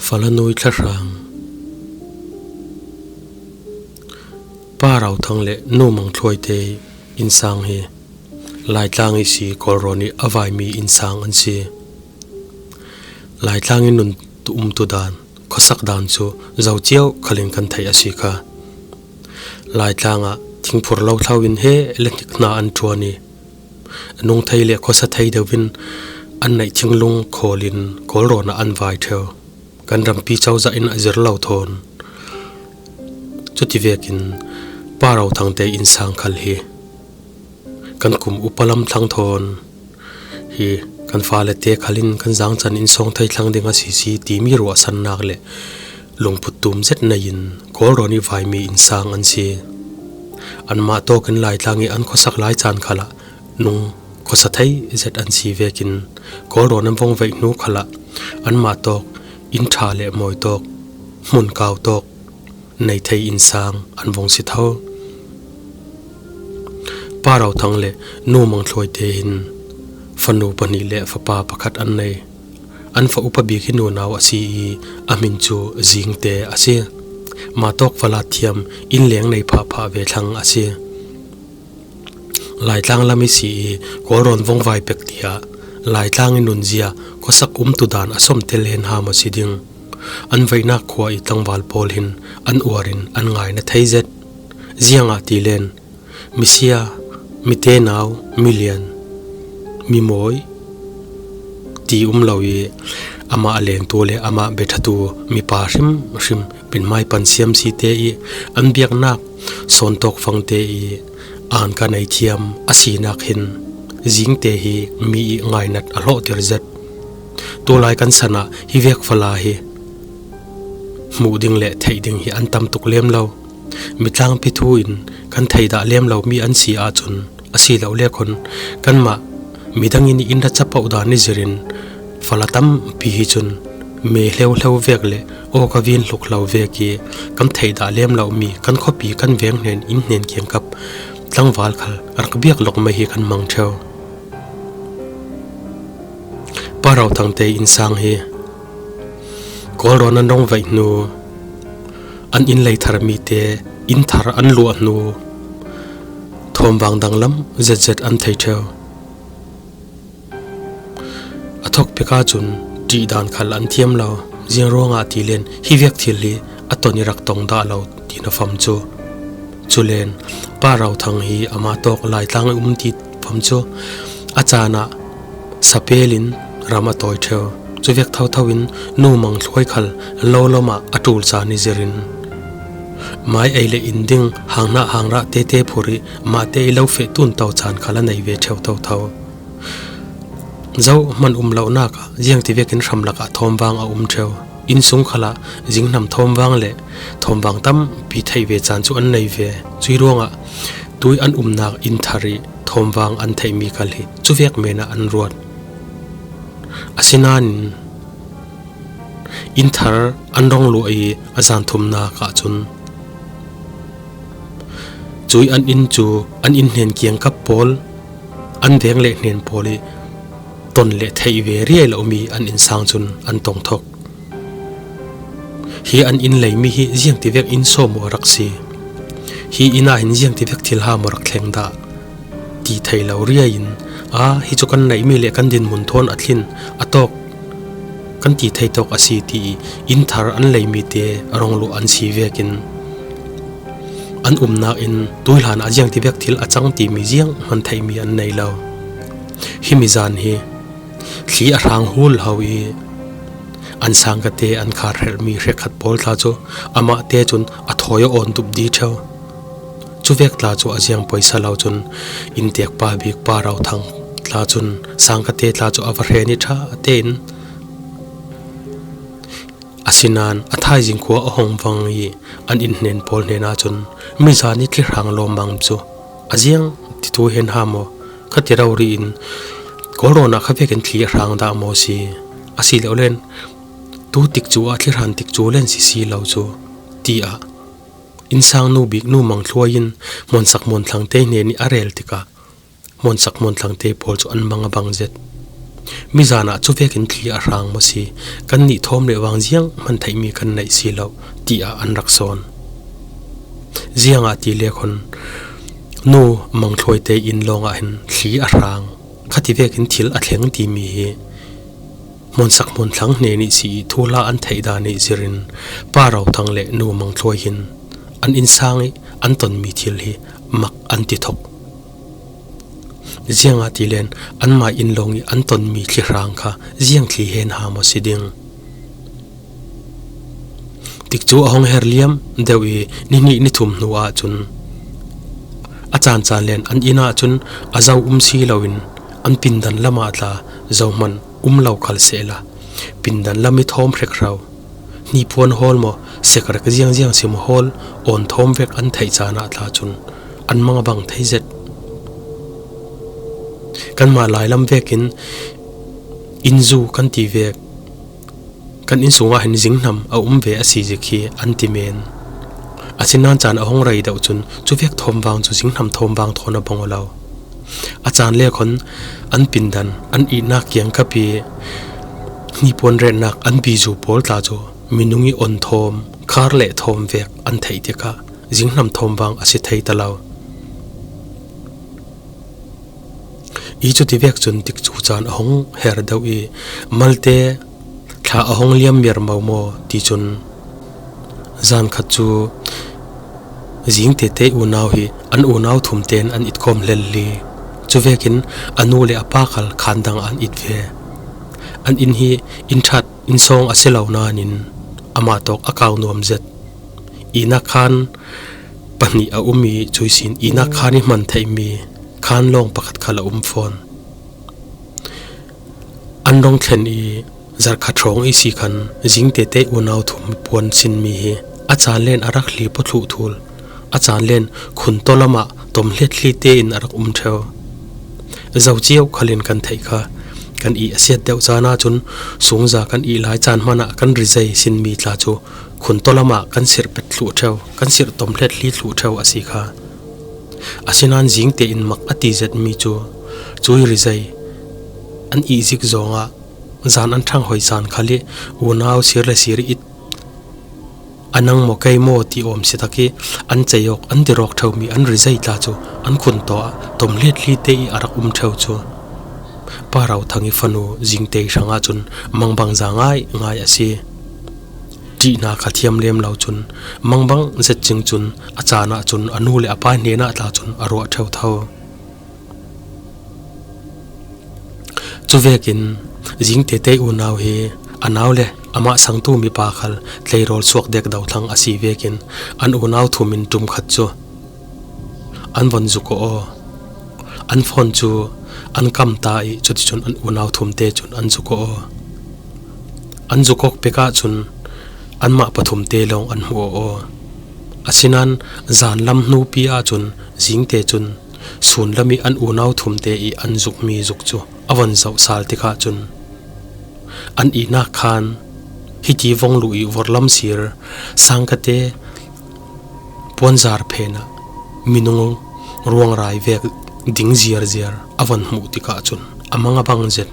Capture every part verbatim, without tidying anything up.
Falanui thlahrang. Pa Rauthang le Nu Mangthluaite innsang hi Laitlang ihsi Kawlrawn ih a vaimi innsang an si. Laitlang ih nun tu um tu dan, khuasak dan cu zo cio khalin kan theih a si kha. Laitlang ah thingphur lo thlo in he le hnik hna an ṭuan ih, nung thei le khuasa thei deuh in an neih thinglung khawl in Kawlrawn ah an vai ṭheu. Kan rampi cozah in a zir lo thawn. Cuti vekin Pa Rauthangte innsang khal hi kan kum upa lam thlang thawn hi kan fale te khalin kan zangcan in sawng thei thlang ding a si si timi ruahsannak le lungput tum zet nei in Kawlrawn ih vaimi innsang an si. Anmah tawkin Laitlang ih an khuasak lai caan khalah nung khuasa thei zet an si vekin Kawlrawn an vong veih hnu khalah anmah tawk inn ṭha le mawi tawk, hmun kau tawk nei thei innsang an vong si tho. Pa Rauthang le Nu Mangthluaite hin fanu pahnih le fapa pakhat an nei. An fa upa bik hi nunau a si ih a hmin cu Zingte a si. Mah tawk falat thiam inn leng nei phahphah ve thlang a si. Laitlang lam ihsi ih Kawlrawn vong vai pek tiah Laitlang ih nunzia khuasak um tu dan a sawm tel hen ha maw si ding. An veihnak khua ih tlangval pawl hin an uar in an ngaina thei zet. Ziangah ti len misia, mitenau, milian, mimawi ti um lo ih amah a lengtu le amah biaṭhatu mipa hrimhrim pinhmai pansiam site ih an biaknak sawntawk fangte ih an ka nei thiam a sinak hin Zingte hi mi ih ngainat a hlawhter zet. Tulai kan san ah hi vek fala hi hmuh ding le theih ding hi an tam tuk lem lo. Mitlangpi thu in kan thei dah lem lo mi an si ahcun a si lo le khun kanmah midang in ih in ra capoh dan ih zir in fala tampi hi cun me hleuhleu vek le aw ka vin hluk hlo vek ih kan thei dah lem lo mi kan khuapi kan veng hnen inn hnen kiangkap tlangval khal rak biak lawk mai hi kan mang ṭheu. Pa Rauthangte innsang hi Kawlrawn an rong veih hnu, an inn lei thar mite inn thar an luah hnu, thawmvang danglam zetzet an thei ṭheu. A thawk pek ahcun ṭih dan khal an thiam lo. Ziang ruangah ti len hi vek thil hi a ton ih rak tong dah lo ti na fam cu. Cu len Pa Rauthang hi amah tawk Laitlang ih um ti fam cu a caan ah sapel in ram a tawi ṭheu. Cu vek thotho in Nu Mangthluai khal lo lom ah a ṭul caan ih zir in mai ei le in ding hang hnah hang rah tete phur ih mahte ih lo feh tun to caan khal a nei ve ṭheu thotho. Zohman um lonak ah ziangti vekin hram lakah thawmvang a um ṭheu. Innsung khalah zinghnam thawmvang le thawmvang tampi theih ve caan cu an nei ve. Cuih ruangah tui an umnak inn thar ih thawmvang an theihmi khal hi cuvek men ah an ruat. Asinain inn thar an rong luah ih a zan thumnak ahcun cuih an inn cu an inn hnen kiangkap pawl, an veng le hnen pawl ih ton le theih ve riai lomi an innsang cun an tong thok. Hi an inn leimi hi ziangtivek inn sawm uh a rak si? Hi inn ah hin ziangtivek thil ham uh a rak thleng dah? Ti thei lo riai in, a, hi cu kan neihmi le kan dinhmun thawn a thlin, a tawk kan ti thei tawk a si, ti ih inn thar an leimi te a rong luh an si vekin an umnak in tuihlan ah ziangtivek thil a cang timi zianghman theihmi an nei lo. Himi zan hi thli a hrang hul ho ih an sangkate an khar hrerhmi hrekkhat pawl tla cu amahte cun a thawi a awn dup di ṭheu. Cuvek tla cu a ziang poisa lo cun inntekpa bik Pa Rauthang tla cun sangkate tla cu a va hren ih ṭha tein asinain a thaizing khua a hong vang ih an inn hnen pawl hnenah cun mizan ih thlihrang lawmmam cu a ziang titu hen ha maw? Kha ti rori in Kawlrawn ah kha vekin thli a hrang dah maw si? Asilole tu tikcu ah thlihrang tikcu len sisi lo cu, tiah innsangnu bik Nu Mangthluai in hmuansak hmuanthlang te hnen ih a rel tikah hmuansak hmuanthlang te pawl cu an mang a bang zet. Mizanah cuvekin thli a hrang maw si, kannih thawm leh vang zianghman theihmi kan neih si lo, tiah an rak sawn. Ziangahtile khun Nu Mangthluaite inn lawngah hin thli a hrang, khati vekin thil a thleng timi hi hmunsak hmunthlang hnen ihsi ih thuhla an theih dan ih zirin Pa Rothang le Nu Mangthluai hin an innsang ih an tonmi thil hi mak an ti thok. Ziangahtile anmah inn lawng ih an tonmi thli hrang kha ziang thli hen ha maw si ding? Tikcu a hong her liam deuh ih ni hnih ni thum hnu ahcun a caan caan len an inn ahcun a zo um si loin an pindan lamah tla zohman um lo khal sehla pindan lam ih thawm hrekhro, hnipuan hawl maw, sekrek ziangziang sim hawl awn thawm vek an theih caan ah tla cun an mang a bang thei zet. Kanmah lailam vekin innzu kan ti vek, kan inn sungah hin zinghnam a um ve a si zik hi an ti men. Asinan caan a hong rei deuh cun cuvek thawmvang cu zinghnam thawmvang thawn a bang aw lo. A caan le khun an pindan, an ihnak kiangkap ih hnipuan retnak an bizu pawl tla cu minung ih awn thawm, khar le thawm vek an theih tikah zinghnam thawmvang a si thei ta lo. Ih cuti vek cun tikcu caan a hong her deuh ih malte thla a hong liam miarmo maw ti cun zan khat cu Zingtete unau hi an unau thum tein an it khawm hlel li. Cuvekin a nu le a pa khal khan dang an it ve. An inn hi inn ṭhat, inn sawng a si lo nain amah tawk a kau nuam zet. Ihnak khan pahnih a um ih cuih sin ihnak khan ih hman theihmi khan lawng pakhat khal a um fawn. An rong thlen ih zarhkhat hrawng ihsi khan Zingtete unau thum puan sinmi hi a caan len a rak hli pawthluh thul, a caan len khuntaw lamah tom hlet hli tein a rak um ṭheu. Zo cio khalin kan theih kha kan ih a siat deuh caan ahcun sungza kan ih lai caan hmanah kan rizei sinmi tla cu khuntaw lamah kan sirh pet thluh ṭheu, kan sirh tom hlet hli thluh ṭheu a si kha. Asinan Zingte in mak a ti zetmi cu cuih rizei an ih zik zawngah zan an ṭhang hoi caan khal ih unau sir le sir ih it a nang maw kei maw ti awm si tak ih an cei awk, an dir awk ṭheumi an rizei tla cu an khuntaw ah tom hlet hli te ih a rak um ṭheu cu Pa Rothang ih fanu Zingte ih hrangah cun mangbangza ngaingai a si. Ṭihnak a thiam lem lo cun mangbang zet cing cun a caan ahcun a nu le a pa hnenah tla cun a ruah ṭheu tho. Cuvekin Zingtete unau hi a nau le amah sangtu mipa khal tleirawl suak dek do thlang a si vekin an unau thum in ṭum khat cu an von zuk aw. An phone cu an kam ta ih cuticun an unau thumte cun an zuk aw. An zuk awk pek ahcun anmah pathumte lawng an hmuh aw. Asinan zanlam hnupi ahcun Zingte cun sunlam ih an unau thumte ih an zukmi zuk cu a von zoh sal tikah cun an ihnak khan hiti vong luh ih vorhlam sir sangkate puanzar phen ah minung ruangrai vek ding ziarziar a von hmuh tikah cun a mang a bang zet.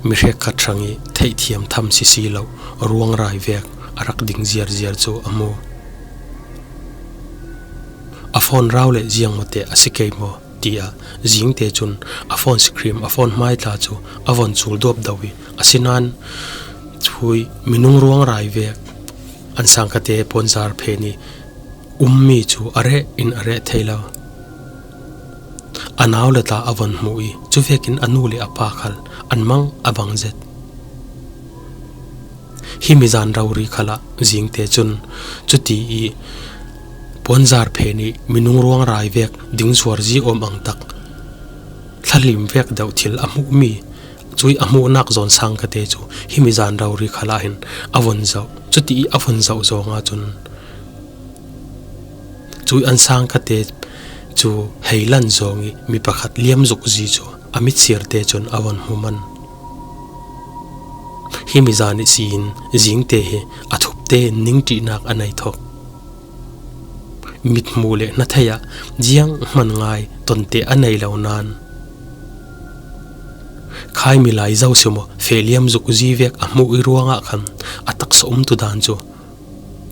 Mi hrekkhat hrang ih theihthiam tham sisi lo ruangrai vek a rak ding ziarziar cu a hmu. A phone rau le ziangmawte a si kei maw? Tiah Zingte cun a phone screen, a phone hmai tla cu a von cul duap do ih, asinan cuih minung ruangrai vek an sangkate puanzar phen ih ummi cu a reh in a reh thei lo. A nau le tla a von hmuh ih cuvekin a nu le a pa khal an mang a bang zet. Himi zan rori khalah Zingte cun cuti ih puanzar phen ih minung ruangrai vek ding zuarzi awm ang tak thlalim vek deuh thil a hmuhmi, cuih a hmuhnak zawn sangkate cu himi zan rori khalah hin a von zoh. Cuti ih a von zoh zawng ahcun cuih an sangkate cu hei lan zawng ih mi pakhat liamzukzi cu a mitsirte cun a von hmu man. Himi zan ihsi in Zingte hi a thupte in ningṭihnak a nei thok. Mithmuh le hnatheih ah zianghman ngai tonte a nei lo nain Khai milai zosia maw, feh liam zuk zi vek a hmuh i ruangah khan a taksa umtu dan cu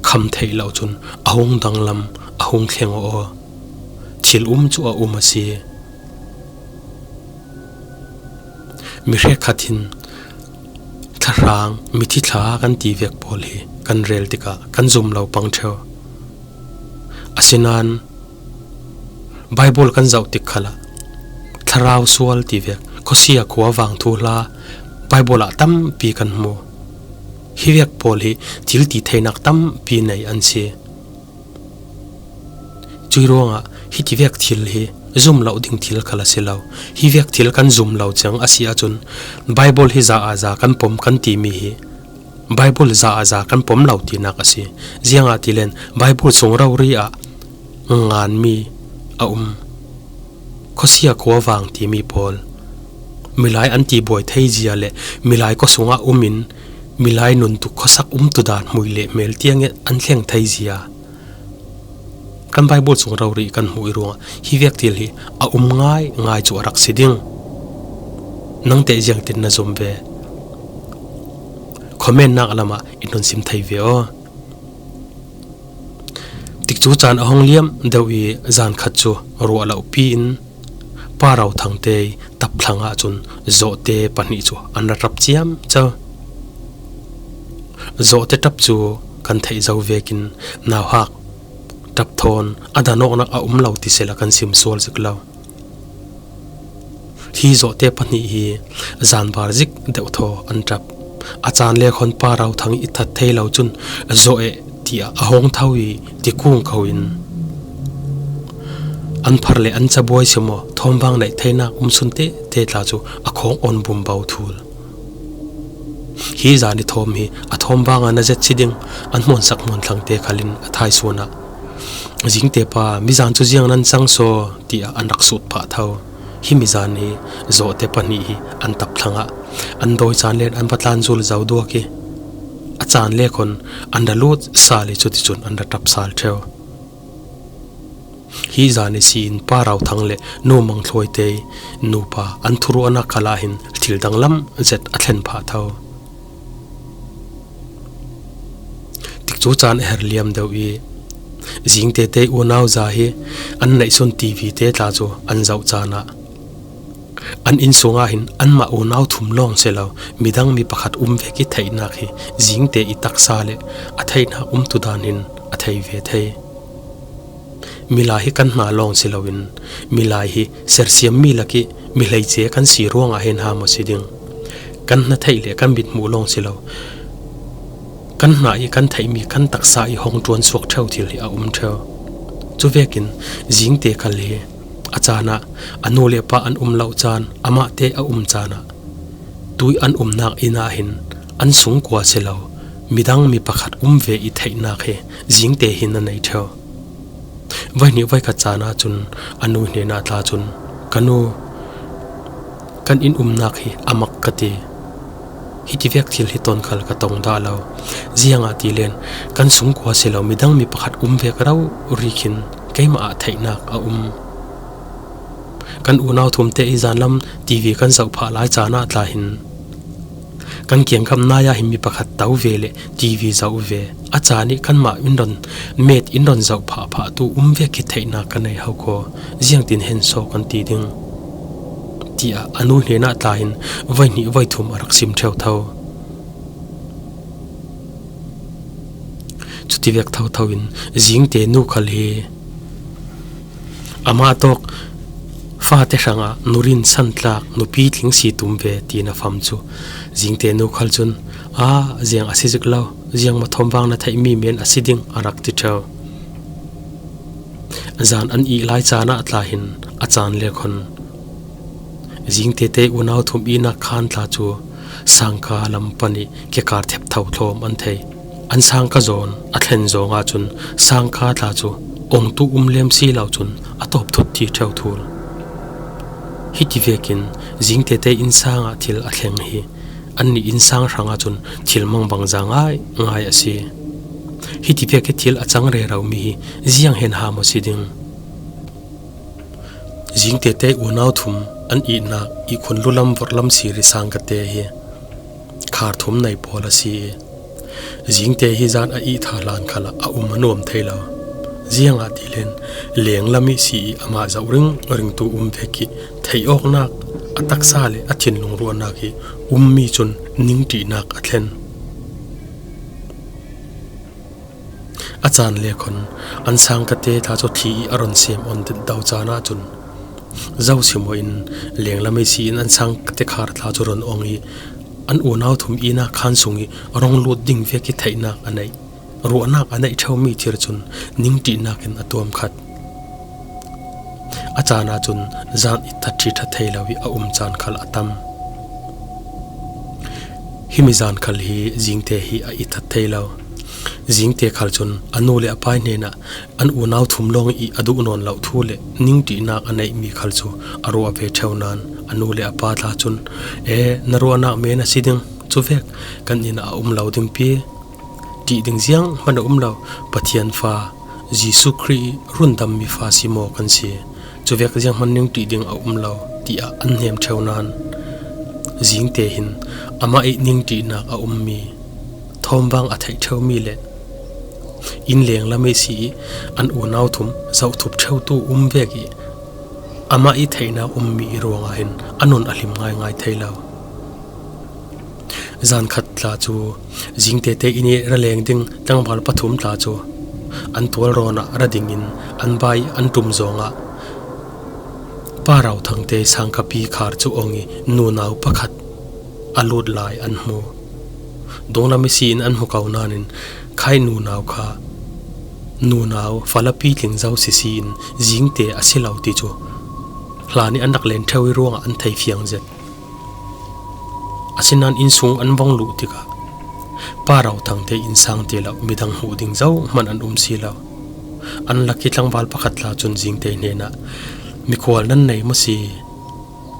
kham theih lo cun a hung danglam, a hung thleng aw. Thil um cu a um a si. Mi hrekkhat hin thlahrang, mithi thla kan ti vek pawl hi kan rel tikah kan zum lo pang ṭheu. Asinain Baibal kan zoh tik khalah thlarau sual ti vek, khuasia khuavang thuhla Baibal ah tampi kan hmu. Hi vek pawl hi thil ti theinak tampi nei an si. Cuih ruangah hiti vek thil hi zum lo ding thil khal a si lo. Hi vek thil kan zum lo cang a si ahcun Baibal hi za ah za kan pom kan timi hi Baibal za ah za kan pom lo tinak a si. Ziangahtile Baibal sung rori ah nganmi a um. Khuasia khuavang timi pawl, milai an ti buai thei zia le milai khua sungah um in milai nuntuk khuasak umtu dan hmui le hmel tiangin an thleng thei zia kan Baibal sung rori kan hmuh i ruangah hi vek thil hi a um ngai ngai cu a rak si ding. Nangte ziangtin na zum ve? Comment nak lamah in hun sim thei ve aw. Tikcu caan a hung liam deuh i zan khat cu ruah lo pi in Pa Rau Thang te tapthlang ahcun zawhte pahnih cu an ra ṭap ciamco. Zawhte ṭap cu kan theih zo vekin nauhak ṭap thawn a danawknak a um lo ti sehla kan sim sual zik lo. Hi zawhte pahnih hi zanbar zik deuh thaw an ṭap. A caan le khawn Pa Rau Thang i that thei lo cun zawh eh tiah a hawng tho i ti kung ko in an phar le an cabuai si maw, thawmvang neih theinak um sun tete tla cu a khawng awn bum bo thul. Hi zan i thawm hi a thawmvang a na zet si ding an hmuansak hmuanthlang te khal in a thaisuan ah, "Zingte pa, mizan cu ziang nan cang saw?" tiah an rak sut phah tho. Hi mizan hi zawhte pahnih hi an tapthlang ah an dawi caan len an va tlan zul zo duak i a caan le khawn an ra lut sal i cuticun an ra ṭap sal ṭheu. Hi zan i si in Pa Rau Thang le Nu Mang Thluai te nupa an thuruahnak khal ah hin thil danglam zet a thlen phah tho. Tikcu caan a her liam deuh i Zingte te unau za hi an neihsun T V te tla cu an zoh caan ah an inn sungah hin anmah unau thum lawng si lo, midang mi pakhat um vek i theihnak hi Zingte i taksa le a theihnak umtu dan hin a thei ve thei. Milai hi kan hna lawng si loin, milai hi sersiammi lak i mi hleice kan si ruangah hin ham a si ding. Kan hna theih le kan mit hmuh lawng si lo, kan hna i kan theihmi kan taksa i hong ṭuan suak ṭheu thil hi a um ṭheu. Cuvekin Zingte khal hi a caan ah a nu le pa an um lo caan, amahte a um caan ah tui an umnak inn ah hin an sungkua si lo, midang mi pakhat um ve i theihnak hi Zingte hin a nei ṭheu. Voihnih voikhat caan ahcun a nu hnenah tla cun, "Ka nu, kan inn umnak hi a mak," ka ti. Hiti vek thil hi ton khal ka tong dah lo. Ziangahtile kan sungkua si lo midang mi pakhat um vek rori khin keimah ah theihnak a um. Kan unau thum te i zanlam T V kan zoh phah lai caan ah tla hin kan kiangkap nai ah hin mi pakhat to ve le T V zoh ve. A caan i kanmah in ron met in ron zoh phah phah tu um vek hi theihnak ka nei ho kho. Ziangtin hen saw kan ti ding? Tiah a nu hnenah tla hin voihnih voithum a rak sim ṭheu tho. Cutivek thotho in Zingte nu khal hi amah tawk fate hrangah nurin santlak nupi tling si tum ve tiin a fam cu Zingte nu khal cun, "A, ziang a si zik lo, ziang mathawm vang na theihmi men a si ding," a rak ti ṭheu. Zan an ih lai caan ah tla hin a caan le khawn Zingte te unau thum ihnak khan tla cu sangka lam pan i kekar thep tho thlawm an thei. An sangka zawn a thlen zawng ahcun sangka tla cu ongtu um lem si lo cun a tawp thut ti ṭheu thul. Hiti vekin Zingte te innsang ah thil a thleng hi annih innsang hrang ahcun thil mangbangza ngai ngai a si. Hiti vek i thil a cang rero mi hi ziang hen ham a si ding? Zingte te unau thum An itnak ihkhun lulam vorhlam siri Sangkate hi khar thum nei pawl a si i, Zingte hi zan a itha hlan khalah a um a nuam thei lo. Ziangahtile lenglam i si i amah zoh ringringtu um vek i theih awknak a taksa le a thinlung ruahnak i ummi cun ningṭihnak a thlen. A caan le khon an Sangkate tla cu thli i a ron sem on deuh caan ahcun, zoh si maw in lenglam i si in an Sangkate khar tla cu ron ong i an unau thum inak khaan sung i rong lut ding vek i theihnak a neih, ruahnak a neih ṭheumi thir cun ningṭihnak in a tuam khat. A caan ahcun zan i that ṭhi ṭha thei lo i a um caan khal a tam. Himi zan khal hi Zingte hi a i that thei lo. Zingte khal cun a nu le a pa hnenah an unau thum lawng i a duh nawn loh thu le ningṭihnak a neihmi khal cu a ruah ve ṭheu nain a nu le a pa tla cun, "E, na ruahnak men a si ding, cuvek kan inn ah a um lo ding pi. Ṭih ding zianghman a um lo, Pathian fa Jesuh Khrih i rundammi fa si maw kan si. Cuvek zianghman ningṭih ding a um lo," tiah an hnem ṭheu nain Zingte hin amah i ningṭihnak a ummi, thawmvang a theih ṭheumi le inn lenglam i si i an unau thum zohthup ṭheutu um vek i amah i theihnak ummi i ruangah hin a nun a hlim ngaingai thei lo. Zan khat tla cu Zingte te inn i ra leng ding tlangval pathum tla cu an tualrawn ah ra dingin an bai an ṭum zawngah Pa Rau Thangte Sangkapi khar cu ong i nunau pakhat a lut lai an hmu. Dunglam i si in an hmu ko nain khai nunau kha nunau falapi tling zo sisi in Zingte a si lo ti cu hlan i an rak len ṭheu i ruangah an thei fiang zet. Asinain innsung an vong luh tikah Pa Rau Thangte innsang ti lo midang hmuh ding zohman an um si lo. An lak i tlangval pakhat tla cun Zingte hnenah, "Mikhual nan nei maw si?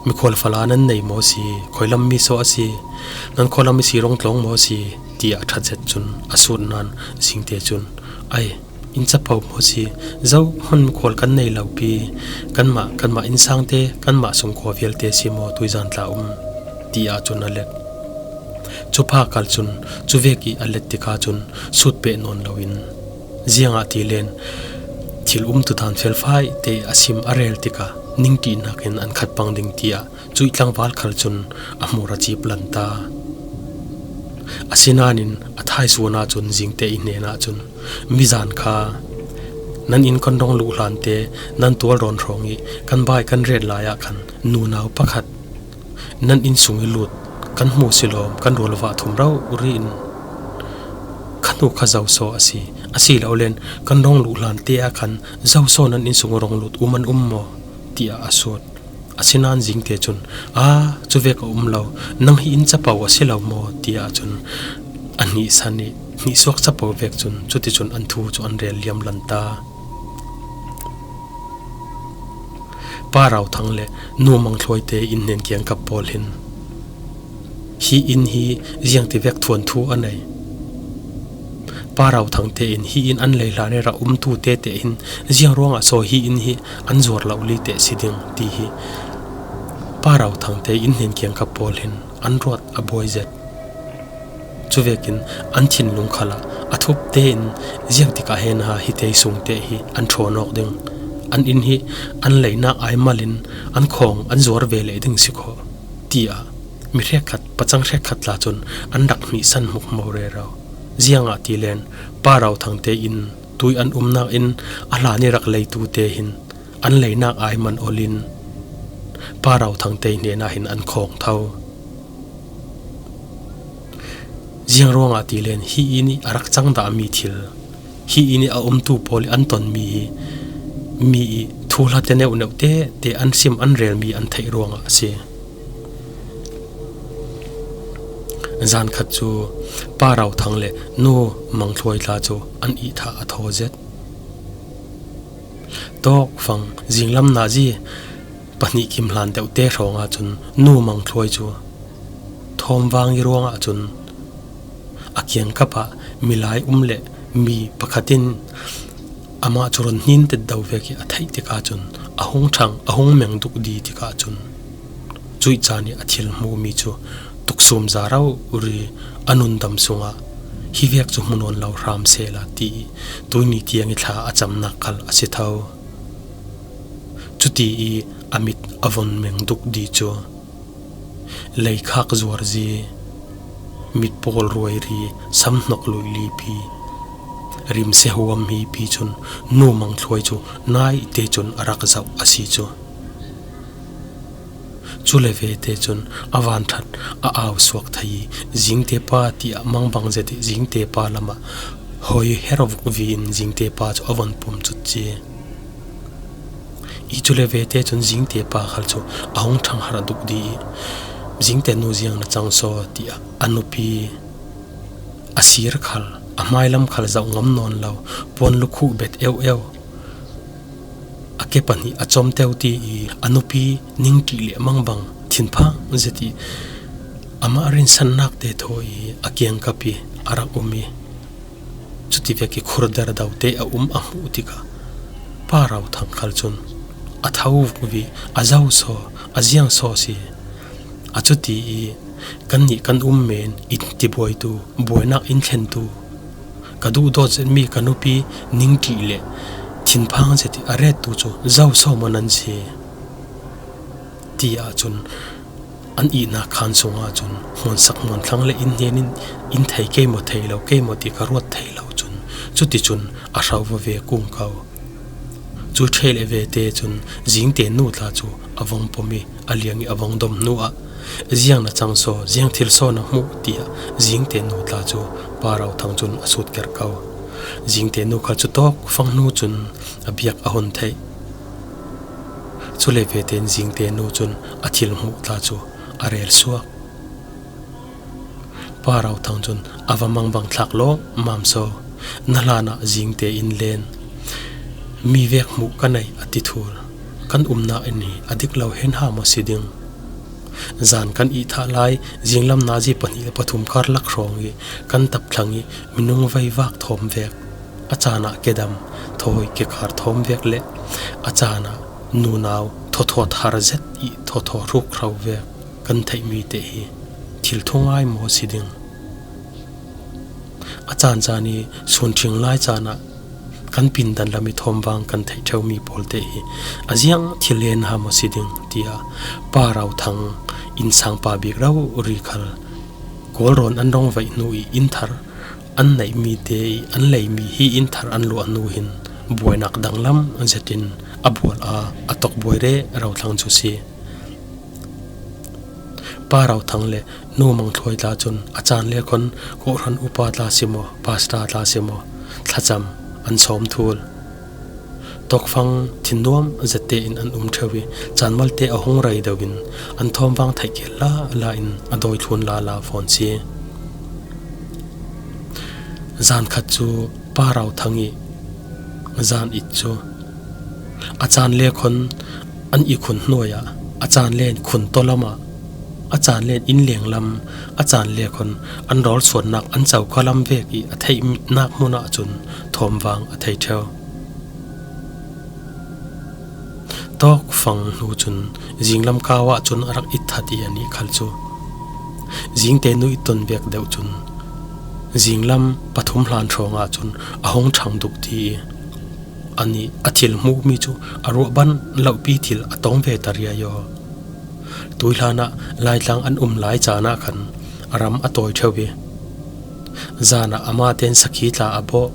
Mikhual fala nan nei maw si? Khuilam mi saw a si? Nan khualam i si rong tlawng maw si?" tiah a ṭhat zet cun a sut nain Zingte cun, "Ai, in capo maw si? Zohman mikhual kan nei lo pi. Kanmah, kanmah innsangte, kanmah sungkhua vialte si maw tuizan tla um?" tiah cun a let. Cupa kal cun cuvek i a let tikah cun sut peh nawn loin, ziangahtile thil umtu dan felfai te a sim a rel tikah ningṭihnak in an khat pang ding tiah cuih tlangval khal cun a hmur a cip lanta. Asinain a thaisun ahcun Zingte i hnenah cun, "Mizan kha nan inn kan rong luh hlante nan tualrawn hrawng i kan bai kan ret lai ah khan nunau pakhat nan inn sung i lut kan hmu si lawm, kan rualvah thum rori in, 'Kha nu kha zoso a si, asilole kan rong luh hlante ah khan zoso nan inn sung rong lut um an um maw?' tiah a sut. Asinain Zingte cun, "Aa, cuvek a um lo, nang hi in capo a si lo maw?" tiah cun a hnihsan i hnihsuak capo vek cun cuticun an thu cu an rel liam lanta. Pa Rau Thang le Nu Mang Thluai te inn hnen kiangkap pawl hin hi inn hi ziangtivek thuanthu a nei. Pa Rau Thang te in hi inn an lei hlan i rak umtu te te hin ziang ruangah saw hi inn hi an zuar lo li te si ding ti hi Pa Rau Thang te inn hnen kiangkap pawl hin an ruat a buai zet. Cuvekin an thinlung khalah a thup tein ziangtikah hen ha hi te sung te hi an ṭhawn awk ding, an inn hi an leinak ai malin an khawng an zuar ve leh ding si khawh, tiah mi hrekkhat, pacang hrekkhat tla cun an rak hmihsan hmukhmo rero. Ziangahtile Pa Rau Thang te in tui an umnak in a hlan i rak leitu te hin an leinak ai man olin Pa Rau Thang te hnenah hin an khawng tho. Ziang ruangah tilen hi inn i a rak cang dahmi thil, hi inn i a umtu pawl i an tonmi hi mi i thuhla te neuhneuh te te an sim an relmi an theih ruangah a si. Zan khat cu Pa Rau Thang le Nu Mang Thluai tla cu an ihthah a thaw zet. Tawkfang zinglam nazi pahnih kim hlan deuhte hrawngah cun Nu Mang Thluai cu thawmvang i ruangah cun a kiangkap ah milai um le mi pakhat in amah cu run hnin tet do vek i a theih tikah cun a hung ṭhang, a hung meng duk di tikah cun Cuih caan ih a thil hmuhmi cu tuksum za rori a nundam sungah hi vek cu hmu nawn lo hram sehla ti ih tuihni tiang ih thla a camnak khal a si tho. Cuti ih a mit a von meng duk dih cu leikhak zuarzi, mitpawl ruairi, samhnok luih lipi, rimse huam hipi cun nu Mangthluai cu naite cun a rak zoh a si cu. Cule vete cun a vanṭhat a au suak thei ih zingte pa tiah mangbang zet ih zingte pa lamah hoi her vukvi in zingte pa cu a von pum cut ci. Ih cule vete cun zingte pa khal cu a hung ṭhangharh duk dih ih zingte nu ziang na cang saw tiah a nupi a sir khal a hmailam khal zoh ngam nawn lo puan lukhuh bet eueu a ke pahnih a com teu ti ih a nupi ningṭih le mangbang thinphang zet ih amah rinsannak te thaw ih a kiangkap ih a rak um ih cuti vek ih khurder dote a um a hmuh tikah Pa Rauthang khal cun a tho vukvi a zo saw a ziang saw si. A cuti ih kannih kan um men in tibuaitu buainak in thlentu ka duhdawt zetmi ka nupi ningṭih le thinphang zet ih a rettu cu zo saw maw nan si? Ti ahcun an ihnak khaan sungah cun hmuansak hmuanthlang le in hnen in in thei kei maw thei lo kei maw ti ka ruat thei lo cun cuticun a hro va ve kung ko. Cu ṭheh le vete cun zingte nu tla cu a vong pom ih a liang ih a vong dom hnuah ziang na cang saw, ziang thil saw na hmuh tiah zingte nu tla cu Pa Rauthang cun a sut ker ko. Zingte nu khal cu tawk fang hnu cun a biak a hun theih. Cule vete in zingte nu cun a thil hmuh tla cu a rel suak. Pa Rauthang cun a va mangbang thlak lawmmam saw, na hlanah zingte in len mi vek hmuh ka nei a ti thul. Kan umnak inn hi a dik lo hen ha maw si ding? Zan kan ih thah lai zinglam nazi pahnih le pathum karlak hrawng ih kan tapthlang ih minung veivak thawm vek, a caan ah kedam thawi kekhar thawm vek le a caan ah nunau thawthaw thar zet ih thawthaw hruk hro vek kan theihmi te hi thil thungai maw si ding? A caancaan ih sunṭhing lai caan ah kan pindan lam ih thawmvang kan theih ṭheumi pawl te hi a ziang thil len ha maw si ding? Tiah Pa Rauthang innsangpa bik rori khal Kawlrawn an rong vaih hnu ih innthar an neihmi te ih an leimi hi innthar an luah hnu hin buainak danglam zetin a bual a a tokbuai rero thlang cu si. Pa Rauthang le Nu Mangthluai tla cun a caan le khon kawhhran upa tla si maw, pasta tla si maw, thlacam an sawm thul. Tawkfang thinnuam zette in an um ṭheu ih caan malte a hung rei deuh in an thawmvang theih keel lala in a dawi thlun lala fawn si. Zan khat cu Pa Rauthang ih zan it cu a caan le khon an ihkhun hnuai ah a caan len khun tawlam ah a caan len innleng lam a caan le khon an rawl suannak an coka lam vek ih a theihnak hmun ahcun thawmvang a thei ṭheu. Tawkfang hnu cun zinglam kau ahcun a rak itthat ih anih khal cu zingte nu ih ton vek deuh cun zinglam pathum hlan hrawng ahcun a hung ṭhang duk ti ih anih a thil hmuhmi cu a ruahban lohpi thil a tong ve ta riai aw. Tuihlan ah Laitlang an um lai caan ah khan a ram a tawi ṭheu ih zan ah amah tein sakhi tla a bawh.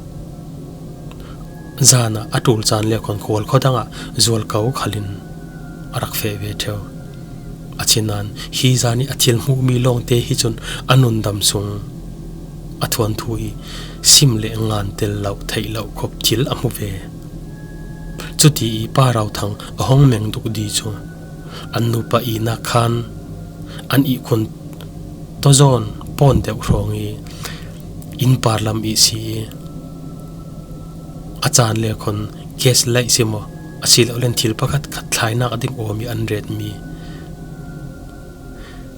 Zan ah a ṭul caan le khon khual khuadang ah zualko khal in a rak feh ve ṭheu. A chinain hi zan ih a thil hmuhmi lawngte hi cun a nundam sung a thuanthu ih sim le ngan tel lo theih loh khop thil a hmu ve. Cuti ih Pa Rauthang a hung meng duk dih cu an nupa ihnak khan an ihkhun tawzawn pawn deuh hrawng ih innpar lam ih si ih a caan le khon gas laih si maw, a si lo len thil pakhat khat thlainak ding awm ih an retmi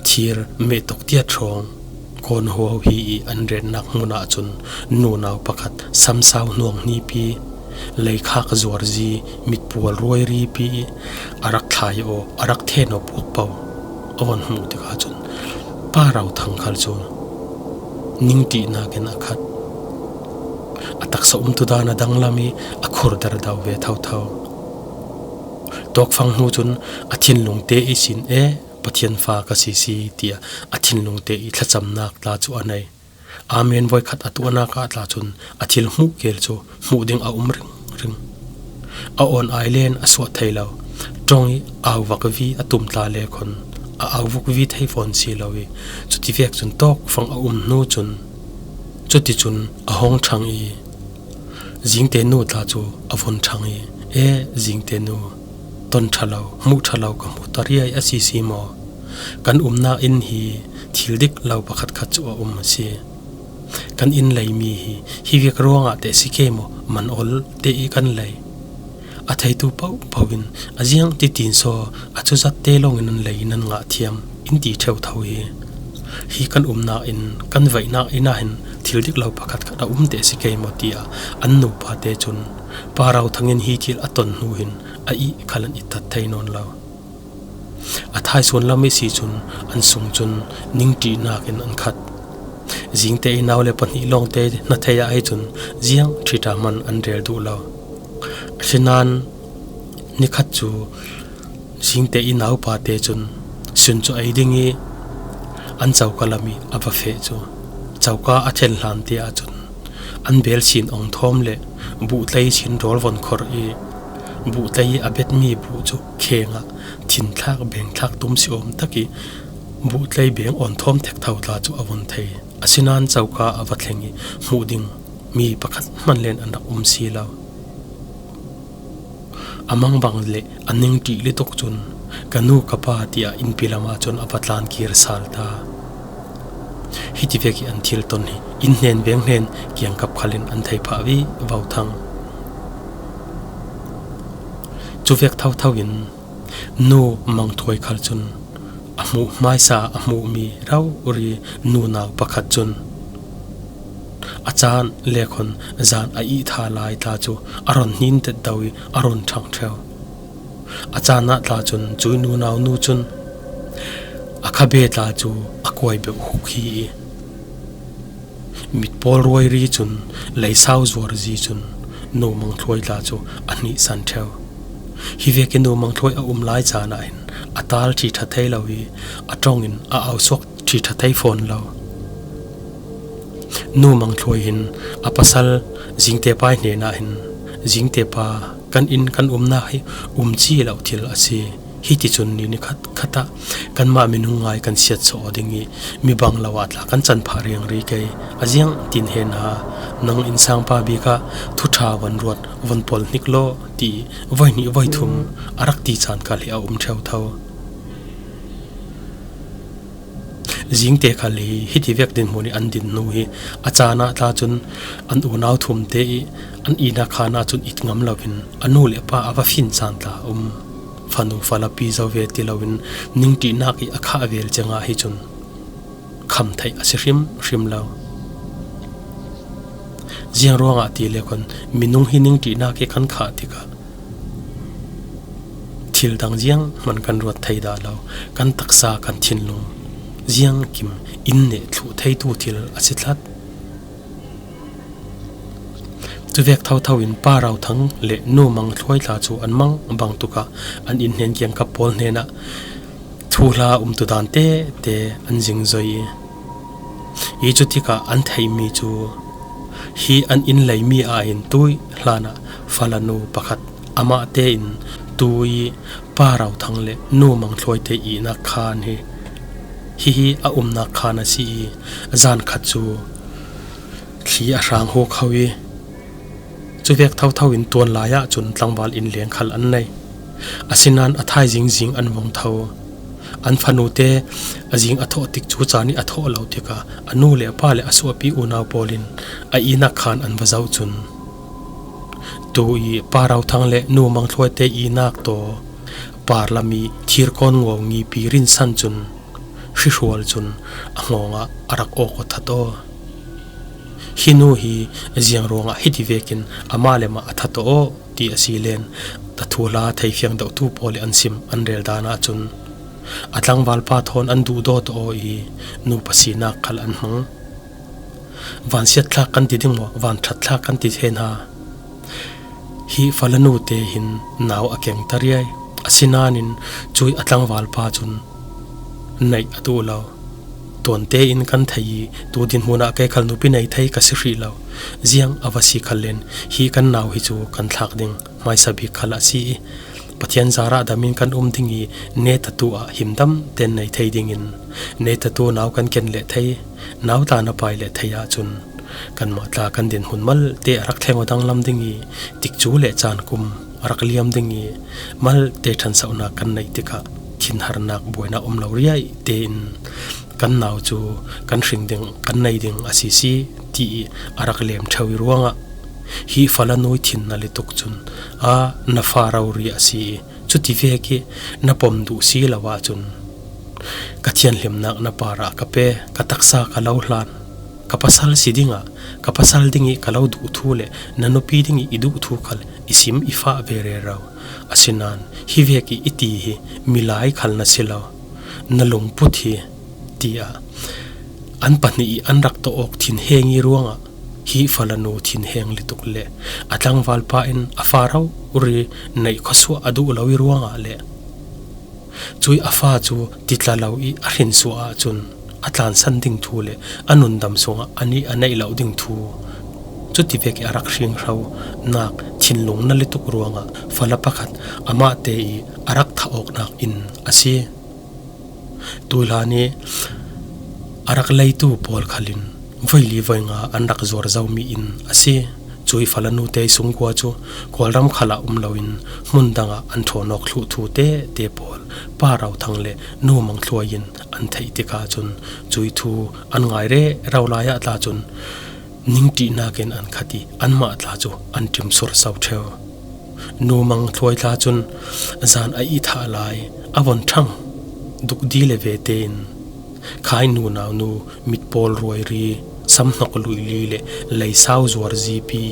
thir mehtok tiat hrawng kawn huau hi ih an retnak hmun ahcun nunau pakhat samsau hnuang hnipi, leikhak zuarzi, mitpual ruairipi ih a rak thlai aw, a rak then aw puak po awn hmuh tikah cun Pa Rauthang khal cu ningṭihnak in a khat. A taksa umtu dan a danglam i a khur dardau ve thotho. Tawkfang hnu cun a thinlung te ihsin e Pathian fa ka si si tiah a thinlung te i thlacamnak tla cu a nei. Amen voi khat a tuahnak ah tla cun a thil hmuh kel cu hmuh ding a um ringring. A awn ai len a suah thei lo. Ṭong i au vak vi a tum tla le khun a au vuk vi thei fawn si lo i cuti vek cun tawkfang a um hnu cun cuticun a hong ṭhang i zingte nu tla cu a vun ṭhang i, e zingte nu, ton ṭha lo, hmuh ṭha lo ka hmuh ta riai a si si maw? Kan umnak inn hi thil dik lo pakhat khat cu a um a si. Kan inn leimi hi, hi vek ruangah teh si ke maw? Man ol te i kan lei. A theitu paohpaoh in a ziang titin saw a cuzat te lawngin an lei nan ngah thiam in ti ṭheu tho hi. Hi kan umnak inn, kan vaihnak inn ah hin thil dik lo pakhat khat a um teh si ke maw tiah an nupa te cun Pa Rauthang in hi thil a ton hnu hin a ih khal an i tat thei nawn lo. A thaisuan lam i si cun an sung cun ningṭihnak in an khat. Zingte i nau le pahnih lawngte hna thei ah hi cun ziang ṭhita hman an rel duh lo. Asinain nikhat cu zingte i naupa te cun sun cu ei ding i an coka lam i a va feh cu coka a thlen hlan te ahcun an bel sin ong thawm le buhtlei sin rawl von khorh i buhtlei i a betmi buh cu kheng ah thinthlak bengthlak tum si awm tak i buhtlei beng awn thawm thek tho tla cu a vun thei. Asinain coka a va thleng i hmuh ding mi pakhat hman len an rak um si lo. A mangbang le a ningṭih lutuk cun ka nu ka pa tiah innpi lam ahcun a va tlan kir sal ta. Hiti vek i an thil ton hi inn hnen veng hnen kiangkap khal in an thei phah vivo thang. Cu vek thotho in Nu Mang Thuai khal cun a hmuh hmaisa a hmuhmi rori nunau pakhat cun a caan le khun zan a ih tha lai tla cu a run hnin detdo i a run ṭhang ṭheu. A caan ah tla cun cui nunau nu cun a khabe tla cu a kuai beuh huk hi i, mit pawl ruairi cun leisau zuarzi cun Nu Mang Thuai tla cu a hnihsan ṭheu. Hi vekin Nu Mang Thuai a um lai caan ah hin a tal ṭhi ṭha thei lo i a ṭong in a ausuak ṭhi ṭha thei fawn lo. Nu Mang Thuai hin a pasal Zingte pa hnen ah hin, "Zingte pa, kan inn kan umnak hi um ci lo thil a si. Hiti cun ni nikhat khat ah kanmah minung ngai kan siatsuah aw ding i mi bang lo ah tla kan can phah riangri kei. A ziang tin he na, nang innsangpa bik ah thuṭha van ruat, van pawl hnik law," ti voi hnih voi thum a rak ti caan khal hi a um ṭheu tho. Zingte khal hi hiti vek dinhmun i an din hnu hi a caan ah tla cun an unau thum te i an ihnak khaan ah cun it ngam loin a nu le pa a va fin caan tla a um. Fanu falapi zo ve ti loin ningṭihnak i a khah vel cengah hi cun kham theih a si hrimhrim lo. Ziang ruangah ti le khun minung hi ningṭihnak i kan khah tikah thil dang zianghman kan ruat thei dah lo, kan taksa, kan thinlung ziangkim in neh thluh theitu thil a si thlat. Cuvek thotho in Pa Rauthang le Nu Mang Thluai tla cu an mang bang tukah an inn hnen kiangkap pawl hnenah thuhla umtu dan tete an zingzoi i, i cutikah an theihmi cu hi an inn leimi ah hin tui hlanah falanu pakhat amah tein tui Pa Rauthang le Nu Mang Thluai te ihnak khaan hi, hihi a umnak khaan a si i, zan khat cu thli a hrang hu kho i, cuvek thotho in tuan lai ah cun tlangval inn leng khal an nei. Asinain a thaizing zing an vung tho. An fanute a zing a thawh tik cu caan i a thawh lo tikah a nu le a pa le a suahpi unau pawl in a ihnak khaan an va zoh cun, tu i Pa Rauthang le Nu Mang Thluai te ihnak taw parlam i thirkawn ngau ngipi rinsan cun hrihrual cun a hngawng ah a rak awk aw that aw. Hi nu hi ziang ruangah hiti vekin amah le mah a that aw ti a si len, a thuhla thei fiang deuhtu pawl i an sim an rel dan ahcun A tlangvalpa thawn an duhdawt aw i nupa sinak khal an hmang. Vansiatthlak kan ti ding maw, vanthatthlak kan ti thei hna. Hi fala nu te hin nau a keng ta riai. Asinain cui a tlangvalpa cun naih a duh lo. Tuan tein kan thei i tu dinhmun ah kei khal nupi nei thei ka si hrih lo. Ziang a va si khal in hi kan nau hi cu kan thlak ding hmaisa bik khal a si i Pathian zarah dam in kan um ding i netatu ah himdam ten nei thei dingin netatu nau kan ken leh thei, nau tla na pai leh thei ahcun kanmah tla kan dinhmun malte a rak thleng aw danglam ding i tikcu le caan kum a rak liam ding i malte ṭhansohnak kan neih tikah thinharnak buainak um lo riai tein kan nau cu kan hring ding, kan nei ding a si si ti i a rak lem ṭheu i ruangah hi fala nu i thin na lutuk cun a na fa rori a si i cuti vek i na pom duh si lo ahcun ka thianhlimnak na parah ka pe, ka taksa ka lo hlan, ka pasal si dingah ka pasal ding i ka lo duh thu le na nupi ding i i duh thu khal i sim i fah ve rero. Asinain hi vek i i ti hi milai khal na si lo, na lungput hi, tiah an pahnih i an rak tawh awk thinheng i ruangah hi fala nu thinheng lutuk le a tlangvalpa in a fa rori neih khuasuah a duh lo i ruangah le cui a fa cu titla lo i a hrinsuah ahcun a tlansan ding thu le a nundam sungah a nih a neih lo ding thu cuti vek i a rak hringhronak thinlung na lutuk ruangah fala pakhat amah te i a rak thah awknak inn a si. Tuihlan i a rak leitu pawl khal in voili voinga an rak zuar zomi inn a si. Cui fala nu te sungkua cu Kawlram khal ah um loin hmun dangah an ṭhawn awk thluh thu tete pawl Pa Ro Thang le Nu Mang Thluai in an theih tikah cun cui thu an ngai rero lai ah tla cun ningṭihnak in an khat i anmah tla cu an ṭim surso ṭheu. Nu Mang Thluai tla cun zan a ih thah lai, a von ṭhang duk di le ve tein khai nu nau nu mitpawl ruairi, samhnok luihli le leisau zuar zipi,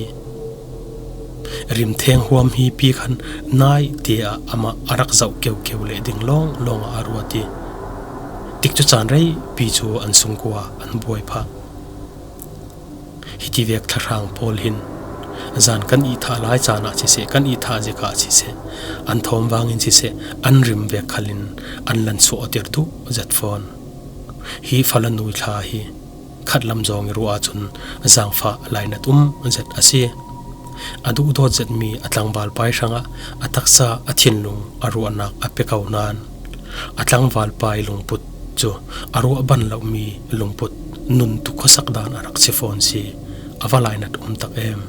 rimtheng huam hipi khan nai te ah amah a rak zoh keukeu leh ding lawnglawng ah a ruat i tikcu caan reipi cu an sungkua an buai phah. Hiti vek thlahrang pawl hin zan kan ih thah lai caan ah siseh, kan ih thah zik ah siseh, an thawm vangin siseh, an rim vek khal in an lan suahter duh zet fawn. Hi fala nu i thla hi khatlam zawng i ruah ahcun zaangfah lainat um zet a si. A duhdawt zetmi a tlangvalpa i hrangah a taksa, a thinlung, a ruahnak a pe ko nain a tlangvalpa i lungput cu a ruah ban lomi lungput nun tuk khuasak dan a rak si fawn si. A va lainat um tak em.